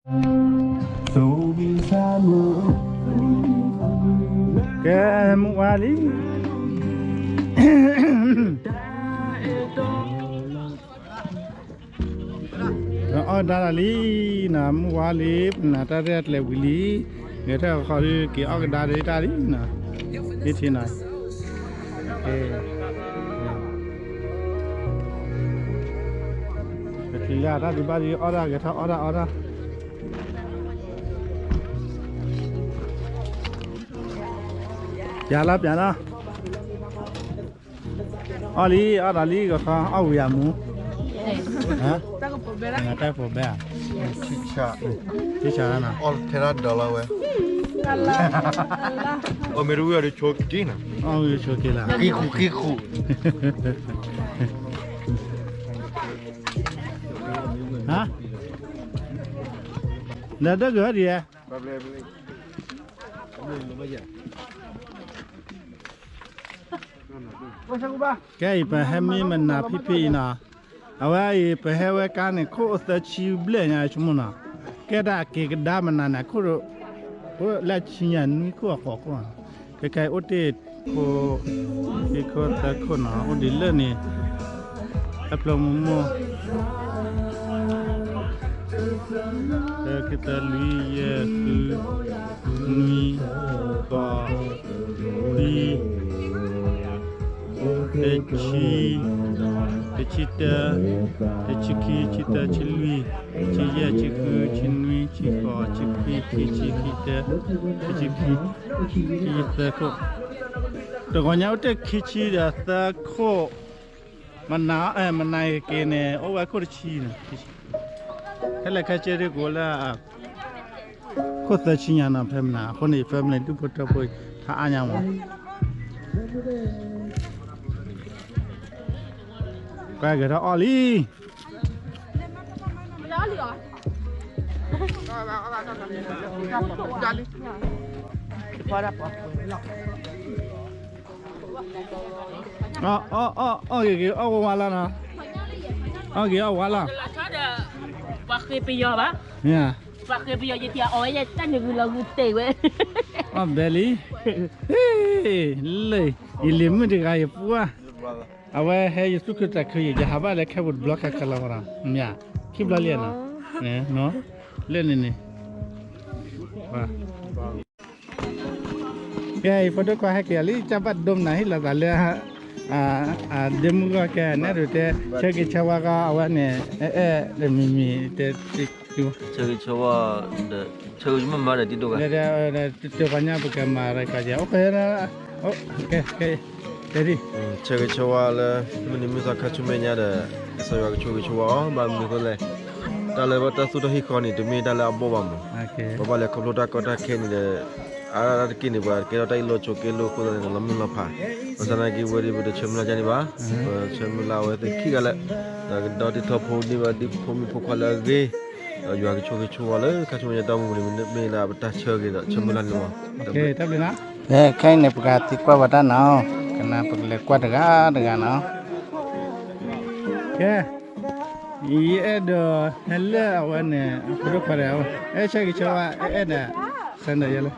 ကဲ မုၢ်ဝါလံ, အီၣ်ဒါလီၤလံနီၤ, မုၢ်ဝါလံ, ပနၢ်တၢ်ရဲၣ်ကျဲၤဝံၤလံ, ဂဲၤထၢၣ်ဃီဒုး က့ၤအီၣ်ကဒါဒံးတၢ်လံနီၤ, ဟံၣ်ထံနီၤ, ပထံၣ်လၢတၢ်ဒုးဘၣ်ဒုးအီၣ်ဒၣ် ဂဲၤထၢၣ်အီၣ်ဒၣ်အီၣ်ဒၣ် ပျးလီၤပျးလီၤ, အီၣ်လံ အီၣ်ဒီးလံ ဂီၤခီ အီၣ်ဝံၤအမူ, တၢ်ကပိာ်ဘဲဧါ, ဆံၣ်ဆၣ်နီၤ, ထဲတၢ်ဒီးလီၤဝဲ, အီၣ်မ့ၢ်တဝံၤအီၤဒီးဆိးက့နီၤ, အီၣ်ဝံၤဆိးက့လီၤ, ဃံဃူဃံဃူ, ဟါ, ဒီးဒိၣ်ကဟဲဒံးဧါ ကဲအံၤပဟဲမံမနၤဖံဖံအံၤနီၤ, အဝဲအံၤပဟဲဝဲကါန့ၣ် ခိၣ်သၢဆံဘျဲၣ်ညါဆိကမိၣ်နီၤ, ကဲတၢ်က့ၤကဒါမနၤန့ၣ် ခိၣ်လၢဆံညါနွံခိၣ်အဃိးခိၣ်, ကဲခဲအံၤအိၣ်တ့ၢ်ခိၣ်, တ့ၢ်ခိၣ်သၢခိၣ်နီၤ အိၣ်ဒံးလၢန့ၣ်, တၢ်ဖျိမိၢ်မိၢ် သၢ ခံ သၢ လွံၢ် ယဲၢ် ဃု နွံ ဃိး ခွံ တဆံ, တဆံတၢ, တဆံခံ, ဆံသၢ, ဆံလွံၢ်, ဆံယဲၢ်, ဆံဃု, ဆံနွံ, ဆံဃိး, ဆံခွံ, ခံဆံ, ခံတၢ, ခံဆံခံ, ခံသၢခိၣ်, တဂီၤညါအိၣ်တ့ၢ်ခံဆံဒီးသၢခိၣ်, မနၤ, မနၤက့ၤန့ၣ် အိၣ်ဝဲခိၣ်တဆံန့ၣ်, ဟဲလၢခဲကဲဒ်ကိးလၢ ခိၣ်သၢဆံညါနီၤ ဖဲမနၤ အဃိန့ၣ် family ဒူၣ်ဖိထၢဖိ ထါအါညါမး, ကွၢ်က့ၤထီၣ်အီၣ်လံ အီၣ် အီၣ် အီၣ် အီၣ်ဂ့ၤဂ့ၤ အီၣ်ဝဲဝါလီၤနီၤ, အီၣ်ဂ့ၤအီၣ်ဝါလီၤ, ပှၤဃ့ပယီၤဘၣ်, ပှၤဃ့ပယီၤ ယထံၣ်အီၣ်ဝဲ ယတၢ်န့ၣ်ဂုာ်လီၤဂုာ်တ့ၢ်ဝဲ, အီၣ်ဘဲလံ, လၢ ယလံၤမုၣ်တဂၤယပှၢ်, အဝဲဟဲယသူၣ်ခုသးခုယံၤ ယဟးဘၣ်လၢခဲပူၤတဘျီခဲကလီၤနီၤ, မ့ၢ်ဧါ, ခံဘျီလံနီၤ, လၢန့ၣ်န့ၣ် ကဲ ယဖိဒိၣ်ခွါဟဲက့ၤလံ ကၢ်ဘၣ်ဒိမနၤဟ့ၣ်လီၤသးလၢ ဒ့မုၢ်ဂီၢ်ကဲ နဲဒိးတဲ ဆၢဂ့ၤဆၢဝါဂီၢ် အဝဲန့ၣ် အဲၣ်အဲၣ်တမံၤမံၤတဲ ဆၢဂ့ၤဆၢဝါ ဆၢဂ့ၤဆၢဝါဒီးတံၤဒိၣ်ဂၤ တဲပှၤညါပကမၤရကၤယဲ အိၣ်ဃဲ ကဲ ကဲ တဲဒ် ဆၢဂ့ၤဆၢဝါလၢ မုၢ်နံၤမုၢ်သီခါဆူမဲာ်ညါဒီး ကစၢ်ယွၤကဆိၣ်ဂ့ၤဆိၣ်ဝါအီၤ ဘၣ်မနုၤအဃိလဲၣ် တၢ်လၢတၢ်သူၣ်ထီၣ်ဟံၣ်ဃီန့ၣ် တမ့ၢ်တၢ်လၢအဘီၣ်ဘၣ်မး ပဘၣ်လဲၤခီဖျိတၢ်ကီတၢ်ခဲန့ၣ်ဒီး အါတက့ၢ်န့ၣ် ပှၤကဲထီၣ်တၢ်အ့ၣ်လိာ်ဆိးက့လိာ်အဃိသတးန့ၣ် လီၤမုၢ်လီၤဖး ဘၣ်ဆၣ်သနာ်က့ ဝဲဒၣ်ပတဆၢမုၢ်လၢ်ကန့ၣ်ဘၣ် ပဆၢမုၢ်လၢ်အဝဲသ့ၣ်ခံဂၤလၢ ဒီးကဒီတံၤထီဖိဒ်ဘၣ်ဒ်ဖိမုၣ်ဖိခွါလၢအဂ့ၤ ဒီးယွၤကဆိၣ်ဂ့ၤဆိၣ်ဝါလၢခါဆူညါတၢ်အိၣ်မူန့ၣ် မ့ၢ်လၢပတၢ်ဆၢဂ့ၤဒီးဆၢမုၢ်လၢ်န့ၣ်လီၤ ခဲအံၤန့ၣ် ပကသံကွၢ်ဝဲတၢ်နီၤ ကနၣ်ပကလဲၤကွၢ်တဂၤတဂၤနီၤ ကဲ ယအဲၣ်ဒိးဟဲလၢအဝဲန့ၣ် ဖိဒိၣ်ခွါဒီး အဲၣ်ဆၢဂ့ၤဆၢဝါ အဲၣ်အဲၣ်ဒိး ဆၢဒိးယဲလၢ တၢ်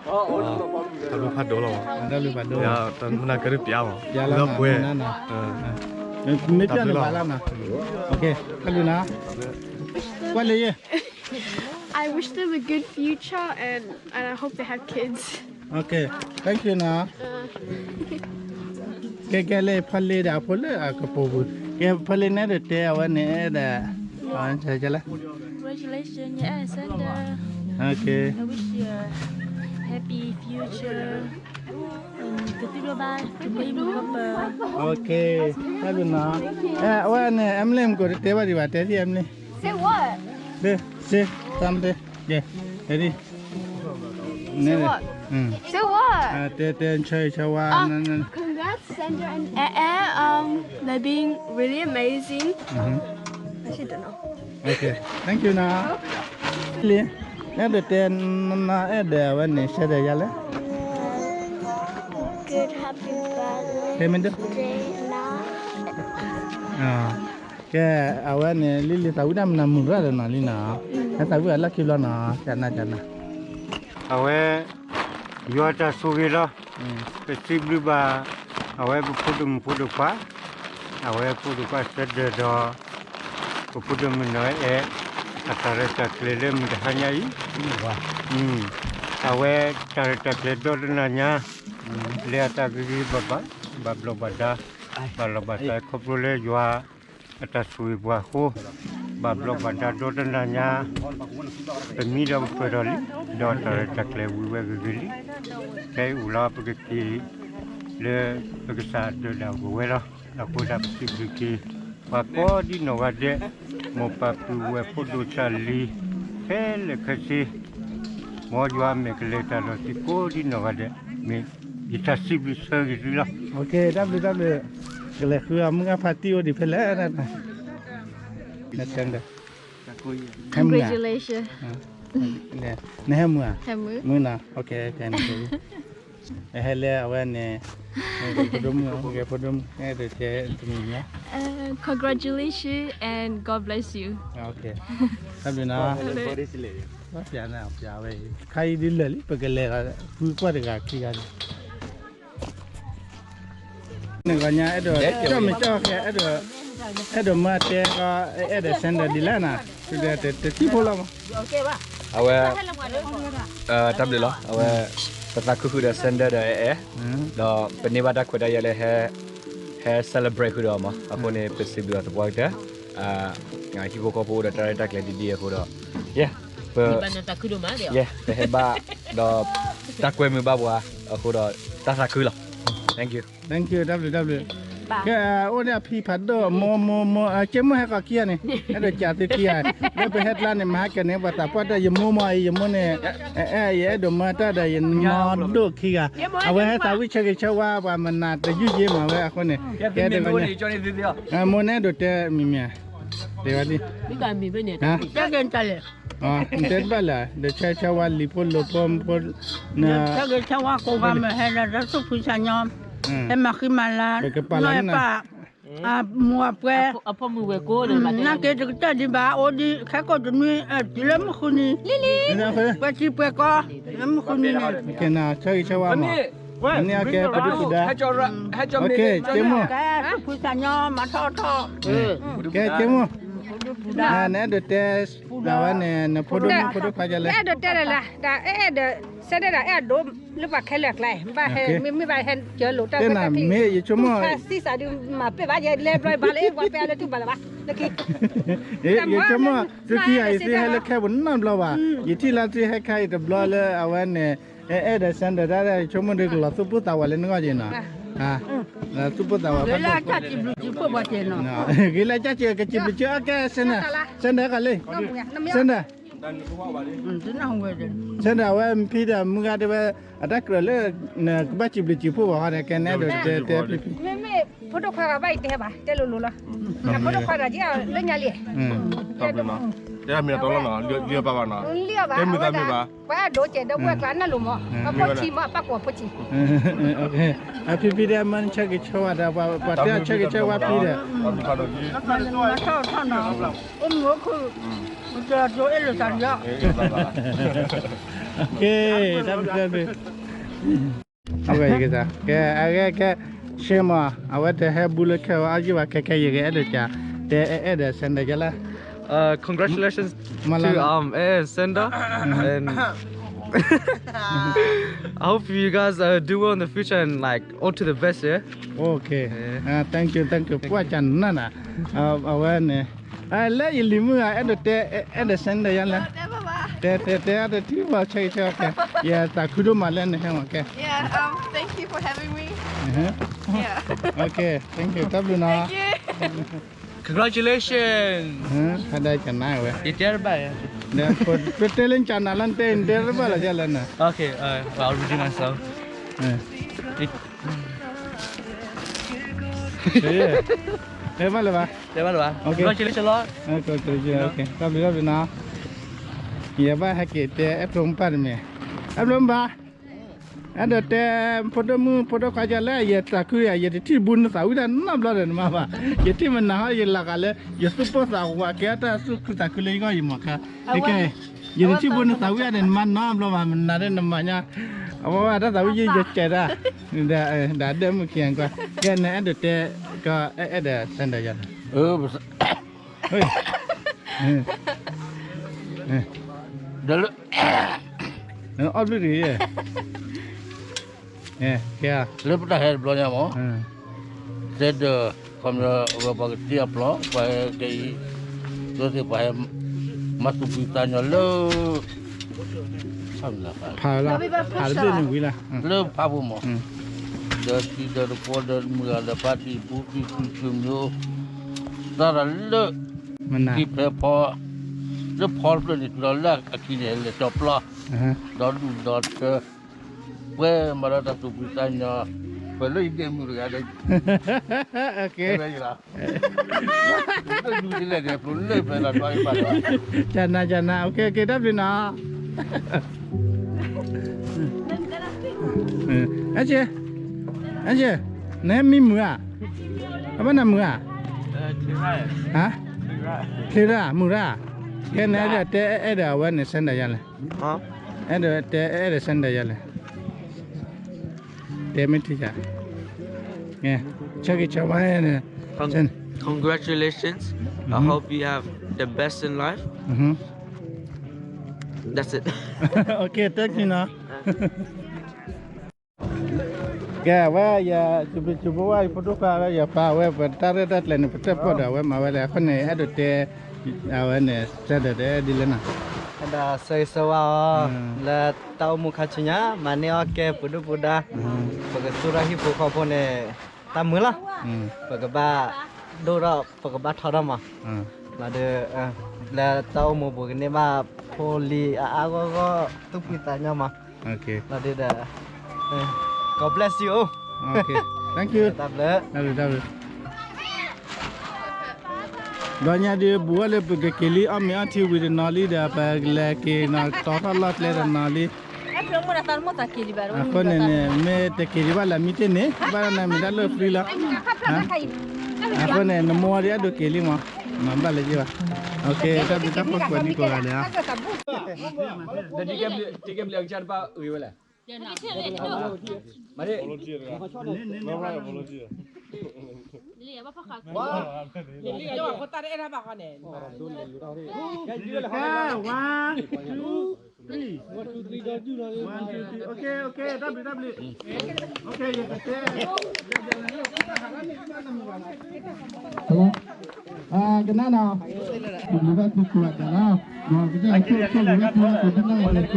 ဘျုးဖးဒိၣ်လီၤ တၢ်ဘျုးဖးဒိၣ်လီၤ မနၤကရၢပျါမး ပျါလီၤ လၢပှဲၤ မ့ၢ်ပျါန့ၣ်ဘၣ်လီၤနီၤ တၢ်ဘျုးနီၤ ကွၢ်လၢယဲ I wish them a good future and, and I hope they have kids. Okay, thank you နီၤ ကဲကဲလၢဖီလ့ဒီးအဖိလၢအကပိာ်ပူၤ ကဲဖီလ့နဲဒိးတဲအဝဲန့ၣ်ဒီး Congratulations, yeah, Sandra. Okay. I wish you a happy future. ကသံၣ်ဒိၣ်ဘၣ် ကသံၣ်မုၢ်ကပၢၤ Okay, တၢ်ဘျုးနီၤ အဝဲန့ၣ် Emily မ့ၢ်ကိးတတဲဘၣ်ဒံးဘၣ် တဲထံၣ် Emily. Say what? စ့ စ့ တၢ်မ့ၢ်တဲ ကဲ တဲဒံး Say what? Say what? တဲတဲဆၢဂ့ၤဆၢဝါ Congrats, Sandra and Eh, eh, um, they're being really amazing. I actually don't know. Okay, thank you နီၤ လံ အဲၣ်ဒိးတဲ နအဲၣ်ဒိးဝဲန့ၣ် ဆၢဒိးယၤလၢ Good, happy birthday တဲမ့ၢ်ဒိ ကဲ အဝဲန့ၣ် လံလံသးဝံၣ်တၢ်မနၤမုာ်ရၣ်ဒီးနီၤလံနီၤ ဟဲသးဝံၣ်အလီၢ်ခံဘျီနီၤ, ကနၣ်ကနၣ်, အဝဲ ယွၤတၢ်ဆိၣ်ဂ့ၤလီၤ, ပစံးဘျုးဘၣ် အဝဲပဖိဒိၣ်မုၣ်ဖိဒိၣ်ခွါ, အဝဲဖိဒိၣ်ခွါစဲဒၢၣ်ဒီး ပဖိဒိၣ်မုၣ်နီၢ်အဲၣ်, အတၢ်ရဲၣ်တၢ်ကျဲၤလၢမုၢ်တဟါညါအံၤ, အဝဲတၢ်ရဲၣ်တၢ်ကျဲၤဒီတနၤညါ လၢအတၢ်ဂ့ၤဂ့ၤဘၣ်ဘၣ်, ဘၣ်ဘျီးဘၣ်ဒါ, ဘၣ်လီၢ်ဘၣ်စးခီဖျိလၢယွၤ အတၢ်ဆိၣ်ဂ့ၤပှၤအဃိ, ဘၣ်ဘျီးဘၣ်ဒါဒီတနၤညါ, ပမံဒီးပဖျၢၣ်ထီၣ်လံ, ဒီးတၢ်ရဲၣ်တၢ်ကျဲၤဝံၤဝဲဂ့ၤဂ့ၤလံ, ခဲအံၤအိၣ်လီၤပကက့ၤ လၢပကစၢ်ဒၢးဒၣ်ပဝဲလီၤ, အဃိဒၣ်ပစံးဘျုးက့ၤ ပှၤကိးဒ်နီၢ်ဂၤဒဲး, မိၢ်ပၢ်ပုၢ်ဝဲၢ်ဖိဒိၣ်ဆၣ်လံၤ, ခဲလၢာ်ခဲဆ့ မ်ယွၤမဲာ်ကလဲၤတၢ်ဒီးသုကိးဒ်နီၢ်ဂၤဒဲး, မ့ၢ်ယတၢ်စံးဘျုးဆၢဂ့ၤသုလီၤ. တၢ်ဘျုးတၢ်ဘျုး, ကလဲၤဃုအီၤမုၢ်ဂၢ်ဖါတံၢ်အိၣ်ဒံးဖဲလဲၣ်, န Congratulations. နဟဲမုာ်ဧါ, မုာ်နီၤ, ဟဲလၢအဝဲန့ၣ်ဖိဒိၣ်မုၣ်ဂဲၤဖိဒိၣ်မုၣ်, Congratulations and God bless you. တၢ်ဘျုးနီၤ, ပျးဝဲ, ခါအံၤဒ်လၢာ်လံ ပကလဲၤဃုကွၢ်တဂၤခံဂၤန့ၣ် နဂီၢ်ညါအဲၣ်ဒိး ကၠီၣ်မ့ၢ်ကၠီၣ်ဃဲ အဲၣ်ဒိးမၤတဲကီး အဲၣ်ဒိး send ဒ်လဲၣ်နၤ, တထံၣ်ဖိလီၤမး, အဝဲ တၢ်ဘျုးလီၤ, အဝဲ ပသးခုဃုာ်ဒီး send ဒီးအဲၣ်အဲၣ်, ဒီးပန့ၢ်ဘၣ်တၢ်ခွဲးတၢ်ယာ်လၢ ဟဲ celebrate ဃုာ်ဒီးအီၤမး, အဃိန့ၣ် ပစံးဘျုးအီၤသပှၢ်ကတၢၢ်, ဟံၣ်ဖိဃီဖိအိၣ်ဒီးတၢ်ရဲၣ်တၢ်ကျဲၤဒ်ဒ်အဃိဒီး, ယဲ ပ ယဲ ပဟဲဘၣ် ဒီးတၢ်ကွဲမုာ်ဘၣ်ပှၤအဃိဒီး တၢ်သးခုလီၤ. Thank you. Thank you, တၢ်ဘျုးတၢ်ဘျုး, ကဲ အိၣ်ဒီးအဖံဖးဒိၣ် မိၢ်မိၢ်မိၢ်, က့မိၢ်ဟဲဃီၤခံဂၤန့ၣ်, အဲၣ်ဒိးကးသုခံဂၤ, လၢပဟဲကျါန့ၣ် မဟါကန့ၣ် ပှၤသးပှၢ်တၢ် ယမိၢ်မိၢ်အံၤ ယမိၢ်န့ၣ်, အဲ ယအဲၣ်ဒိးမၤတၢ်ဒီးယနီၢ်ဒိၣ်ခံဂၤ, အဝဲဟဲသးဝံၣ်ဆၢဂ့ၤဆၢဝါပှၤမနၤတယုၢ်ယ့မးဝဲအဃိန့ၣ်, ကဲတဂီၢ်ညါ, မိၢ်န့ၣ်အဲၣ်ဒိးတဲမံၤမံၤ, တဲဝဲဒ် နတဲတဘၣ်လၢၤ ဒီးဆၢဂ့ၤဆၢဝါလံၤဖိလိၤဖိဖိ, ဆၢဂ့ၤဆၢဝါကိးဂၤမ့ၢ်ဟဲဒီးတၢ်သူၣ်ဖှံသးညီ, ဟဲမၤဃံမၤလၤ, နီၢ်ပၢ်, အမိၢ်အပှဲၤ, နာ်က့တကတၢၢ်ဒံးဘၣ် အိၣ်ဒံးခဲကိာ်တနွံ, တုၤလၢမုၢ်ဃုနံၤ, ပှဲၤထံပှဲၤကီၢ်, လၢမုၢ်ဃုနံၤန့ၣ်, ဆၢဂ့ၤဆၢဝါမး, န့ၣ်အကဲပဒုၣ်ပဒါ, ကဲမိၢ်, ကဲကဲမိၢ်, နအဲၣ်ဒိးတဲ ဒ်ဝဲန့ၣ် နဖိဒိၣ်မုၣ်ဖိဒိၣ်ခွါဒ်လဲၣ်, အဲၣ်ဒိးတဲဒ်လဲၣ်, ဒီးအဲၣ်ဒိး send ဒၣ်အဲၣ်ဒိးလၢပှၤခဲလၢာ်အကျါ, မ့ၢ်ဘၣ်ဟဲကၢလိာ်တၢ်သ့ၣ်တၢ်ကျံ, မ့ၢ်ယဆိကမိၣ်, ဆံးစးဒုးမၤပ့ၢ်ဘၣ်ယဲ လဲၤဘျီဘၣ်လၢပှၤပဲလၢတူၢ်ဘၣ်လၢၤဘၣ်, လၢခံ, ယဆိကမိၣ် သုခံဂၤအံၤသုဟဲလၢခဲပူၤနီတဘျီဘၣ်, ယထံၣ်လၢသုဟဲခါအံၤတဘျီလၢအဝဲန့ၣ်, အဲၣ်ဒိး send ဒၣ် ယဆိကမိၣ်ဒုးကလီၤသူၣ်ပိၢ်သးဝးလၢနဂီၢ်က့ၤနီၤ, သူၣ်ပိၢ်သးဝး, ဂ့ၤလၢကစံးဘျုးစံးဖှိၣ်ပှၤက့ၤနီၤ, ကစံးဘျုးကစံးဘျုးကဲ send ဒၣ်, send ဒၣ်ကလံ, send ဒၣ် send ဒၣ်အဝဲဖံဒီးမုၢ်ဂၤတဲဝဲ, အတၢ်ကြၢးလၢ နကဘၣ်စံးဘျုးစံးဖှိၣ်ဘၣ်ဃီန့ၣ် ကဲနဲဒိးတဲတဲဖံဖံ, မ့မ့ၢ်ဖိဒိၣ်ခွါဂၤဘၣ်အံၤတဲဘၣ် တဲလိၤလိၤလီၤ, ဖိဒိၣ်ခွါဂၤက့ၤလၢညါလံ, လံအီၤဘၣ်နီၤ, လံအီၤဘၣ်, ပှၤအဲၣ်ဒိးကဲဒီပုၢ်ဝဲၢ်ကျါနၢ်လိၤမး, အဖိဆံးမး အပၢ်ကိးဖိဆံး, အဖံဖံတဲမ့ၢ်ဆၢဂ့ၤဆၢဝါဒီး ပှၤတဲအီၤဆၢဂ့ၤဆၢဝါဖံဒီး အိၣ်မုာ်အိၣ်ခုၣ်, တၢ်ဘျုးတၢ်ဘျုး, ကဲ အဂ့ၢ်ကဲ ဆ့မး အဝဲတဟဲဘူးလၢခဲအံၤဘၣ် ခဲခဲအံၤဂ့ၤ အဲၣ်ဒိးကး တဲအဲၣ်ဒိး send ဒၣ်ယဲလၢ Congratulations to um and Senda, and I hope you guys uh, do well in the future and like all to the best, yeah. Okay, thank you, thank you. ပှၤကနၣ်နၤ အဝဲန့ၣ် လၢယလံၤမုၣ်ဂၤ အဲၣ်ဒိးတဲ အဲၣ်ဒိး send ဒၣ်ယဲလၢ တဲတဲတဲတထံၣ်ဘၣ် ဆၢဂ့ၤဆၢဝါကဲ ယသးခုဒိၣ်မးလၢနဟဲမးကဲ Yeah, um, thank you for having me. Yeah. Okay, thank you. တၢ်ဘျုးနီၤ Congratulations. ဖဲဒၣ်ကနၣ်ဝဲ ယတဲတဘၣ် ပတဲလၢကနၣ်လၢနတဲ နတဲတဘၣ်လီၤ ယလဲၣ်န Okay, uh, I'll redeem myself. တဲဘၣ်လၢၤဘၣ် တဲဘၣ်လၢၤဘၣ် Congratulations လီၤ တၢ်ဘျုးတၢ်ဘျုးနီၤ ယဘၣ်ဟဲက့ၤတဲ အဲၣ်ဖျိမုၢ်ပၢ်တမံၤ အဲၣ်ဖျိမုၢ်ပၢ် အဲၣ်ဒိးတဲ ဖိဒိၣ်မုၣ်ဖိဒိၣ်ခွါကလၢ ယသးခုယၤ ယတထံၣ်ဘူးနသးဝံၣ်တၢ်နီတဘျီဒီးနမါဘၣ်, ယထံၣ်မနၤဟီ ယလီၤဂာ်လၢ ယသူၣ်ပိၢ်သးဝး ကဲတၢ်သူၣ်ခုသးခုလၢယဂီၢ်ယမၤခါ, ကဲ, ယတထံၣ်ဘူးနသးဝံၣ်အါဒီးနမါနီတဘျီဘၣ်, မနၤဒီးနမၤညါ, အဝဲဝဲတၢ်သးဝံၣ်ယံၤယကဲးတၢ်, ဒီးဒၢမုၣ်ခံဂၤကွၢ်, ကဲနအဲၣ်ဒိးတဲ, ကအဲၣ်ဒိးစဲးဒီးယၤ, အီၣ်ဘျုးတဂ့ၤ, လၢပတၢ်ဟဲတဘျီညါမး, တဲဒီး ခီပညီ ပှၤကတ့အပျီ ပှၤဟဲကဲအံၤ, ဒိသ့ၣ်ပှၤဟဲ မၤသူၣ်ဖှံသးညီလၢ ဖးလၢ ဖးတဘ့ၣ်န့ၣ်ဝံၤလၢ လၢဖးဖိမး, ဒီးတံၤဒီးတပှီဒီးမုၢ်ဂၤဒီး ဖါတံၢ်ဘူးတံၢ်စုဆွေမျိုး, သရၣ်လၢ မနၤ တံၤဖဲဖီ လၢဖီတဖျၢၣ်န့ၣ် တုၤလီၤလၢအခံန့ၣ် လဲၤကၠီၤပျီ, ဒီးဒူၣ်ဒီးထၢ ပှဲၤမၤဒီးတၢ်သူၣ်ဖှံသးညီ, ပှဲၤလၢယဒဲမုၣ်တဂၤဒီး, ဝဲယၤ, ဒူၣ်ဒ်လဲၣ်န့ၣ် ပျိလၢပှဲၤလီၤတွၤယဘၣ်လီၤ, ကနၤကနၤ တၢ်ဘျုးနီၤ, အဆ့, အဆ့, နမံမုာ်ဧါ, အဘၣ်နမုာ်ဧါ, ဟါ, ချ့ရၣ် မုာ်ရၣ်, ကဲနအဲၣ်ဒိးတဲအဲၣ်ဒိးအဝဲန့ၣ် စဲဒၣ်ယၤလဲၣ် အဲၣ်ဒိးတဲအဲၣ်ဒိးစဲဒၣ်ယၤလဲၣ်, တဲမ့ၢ်ထံၣ်ယၤ, ဆၢဂ့ၤဆၢဝါန့ၣ်, Congratulations. I hope you have the best in life. That's it. Okay, thank you နီၤ. ကဲ အဝဲယ စူးပစူးဖိဝဲ ယဖိဒိၣ်ခွါဝဲ ယပၢ်ဝဲ ပတၢ်ရဲၣ်တၢ်ကျဲၤန့ၣ် ပတၢၣ်ပီၣ်ဒီးအဝဲမၤဝဲလဲၣ် အဃိန့ၣ် အဲၣ်ဒိးတဲ အဝဲန့ၣ် စဲဒၣ်ဒ်လဲၣ်နီၤ. အဲၣ်ဒိးဆၢဂ့ၤဆၢဝါအီၤ လၢတၢ်အိၣ်မူခါဆူညါ မၤန့ၢ်အီၣ်ကဲပှၤဒုၣ်ပှၤဒါ ပကသူၣ်ထီၣ်ဟံၣ်ဖိဃီဖိန့ၣ် တၢ်မုာ်လီၤ. ပကဘၣ်ဒိၣ်ထီၣ် ပကဘၣ်ထီထီၣ်မး လီၤဒုး လၢတၢ်အိၣ်မူပူၤကန့ၢ်ဘၣ်ဖိလံၤအါအါဂီၢ်ဂီၢ် သူၣ်ဖှံသးညီမး လီၤဒုးဒီး God bless you. Thank you. တၢ်ဘျုး တၢ်ဘျုး တၢ်ဘျုး ဒီးညါဒုး ဘူးဝဲလၢပကက့ၤလံ အီၣ်မ့ၤအီထံဝံၤတနီၤလံဒီး ပလဲၤက့ၤနီၤ တီထီၣ်လီၢ်ကျဲတနီၤလံ. အဃိန့ၣ်န့ၣ် မ့ၢ်တက့ၤဒံးဘၣ်လၢမံတ့ၢ်န့ၣ် ဘၣ်နမံၤတၢ်လၢ free လီၤ. အဃိန့ၣ် နမိၢ်ဝဲဒၣ်အဲၣ်ဒိးက့ၤလံမး မၤဘၣ်လၢယ့ၢ်ဘၣ်. တၢ်ဘျုးတၢ်ဖှိၣ်ကိးဒံကိးဂၤလၢ One, two, three. One, two, three. Okay, okay, တၢ်ဘျုး တၢ်ဘျုး okay, ယကတဲ Hello. ကနၣ်နီၤ ပမ့ၢ်ဘၣ်သကိးတၢ်လီၤ ဒီးကစၢ်ယွၤဆိၣ်ဂ့ၤဝဲ ကိးဒံနီၢ်ဂ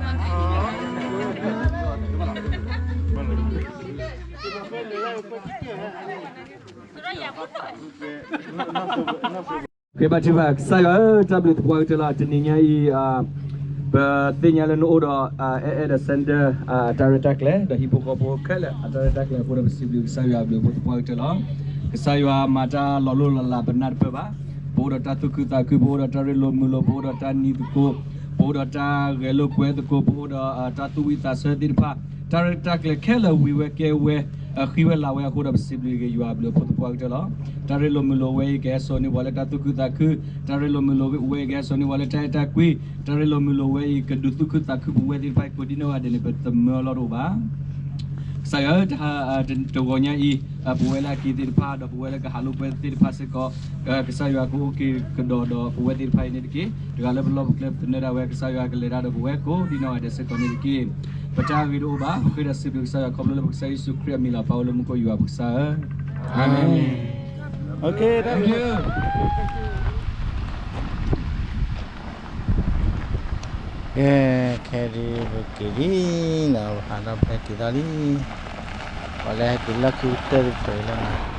ၤဒဲး ကိးနီၢ်ဂၤဒဲး တၢ်ဘျုးနီၤ. ကဘၣ်ထုကဖၣ် ကစၢ်ယွၤဧၢ တၢ်ဘျုးသပှၢ်ကတၢၢ်လီၤ. တနံၤညါအံၤ ပသ့ၣ်ညါလၢနအိၣ်ဒီး အဲၣ်အဲၣ်ဒီးစဲဒၢ အတၢ်ရဲၣ်တၢ်ကျဲၤ ဒီးဟံၣ်ဖိဃီဖိခဲလၢာ် အတၢ်ရဲၣ်တၢ်ကျဲၤအဃိဒီး ပစံးဘျုးကစၢ်ယွၤအဘျုးအဖှိၣ်သပှၢ်ကတၢၢ်လီၤ. ကစၢ်ယွၤမၤတၢ်လီၤလိၢ်လီၤလးပနၢ်တပၢၢ်ဘၣ်. ပအိၣ်ဒီးတၢ်သူၣ်ခုသးခု ပအိၣ်ဒီးတၢ်ရ့လိာ်မုာ်လိာ် ပအိၣ်ဒီးတၢ်နံၤသကိး ပအိၣ်ဒီးတၢ်ဂဲၤလိာ်ကွဲသကိး ပအိၣ်ဒီးတၢ်သူၣ်ဝံၣ်သးဆၢသ့ၣ်တဖၣ် တၢ်ရဲၣ်တၢ်ကျဲၤခဲလၢာ်ဝံၤဝဲကဲဝဲ ဃံဝဲလၤဝဲအဃိဒီး ပစံးဘျုးက့ၤယွၤအဘျုးအဖှိၣ်သပှၢ်ကတၢၢ်လီၤ. တၢ်ရ့လိာ်မုာ်လိာ်ဝဲအံၤ ကဟဲစိာ်န့ၢ်ပှၤလၢတၢ်သူၣ်ခုသးခု တၢ်ရ့လိာ်မုာ်လိာ်ဝဲအံၤ ကဟဲစိာ်န့ၢ်ပှၤလၢတၢ်အဲၣ်တၢ်ကွံ တၢ်ရ့လိာ်မုာ်လိာ်ဝဲအံၤ ကဒုးသူၣ်ခုသးခုပဝဲသ့ၣ်တဖၣ် ကိးဒံနီၢ်ဂၤဒဲးန့ၣ် ပသမၢအလီၢ်တအိၣ်ဘၣ်. ကစၢ်ယွၤဧၢ တဂီၤညါအံၤ ပဝဲလၢအက့ၤသ့ၣ်တဖၣ် ဒီးပဝဲလၢကဟးလိာ်ကွဲသ့ၣ်တဖၣ်စ့ၢ်ကီး ကစၢ်ယွၤကအိၣ်က့ၤကဒီးဒီးပဝဲသ့ၣ်တဖၣ်အံၤန့ၣ်တက့ၢ်. တဂၤလၢပလီၢ်ပကျဲပသနၢၣ်ဒၣ်ဝဲ ကစၢ်ယွၤကလဲၤတၢ်ဒီးပဝဲကိးဒံနီၢ်ဂၤဒဲးစ့ၢ်ကီးန့ၣ်တက့ၢ်. ပတၢ်ဂ့ၤတအိၣ်ဘၣ် ပဃ့ဒီးစံးဘျုးကစၢ်ယွၤခီဖျိလၢပကစၢ်ယ့ၣ်ၡူးခရံာ်အမံၤလီၤ. ပၢ်ဝဲလၢမူခိၣ်ယွၤပကစၢ်ဧၢ, အၤမ့ၣ်. ကဲ ခဲဒုးပက့ၤလံနီၤ ပဟးထီၣ်ဖဲက့ၤထီၣ်လံ ပှၤလၢဟဲက့ၤလီၢ်ခံကတၢၢ်တဖျၢၣ်လီၤနီၤ.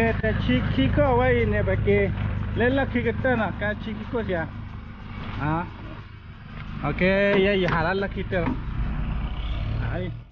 တဆံခံခိၣ်ဝဲအံၤန့ၣ် ပက့ၤလၢလီၢ်ခံကတၢၢ်နီၤ, ကါဆံခံခိၣ်စ့ၢ်ဧါ. အကဲ ယဲယဟးလၢလီၢ်ခံကတၢၢ်လီၤ.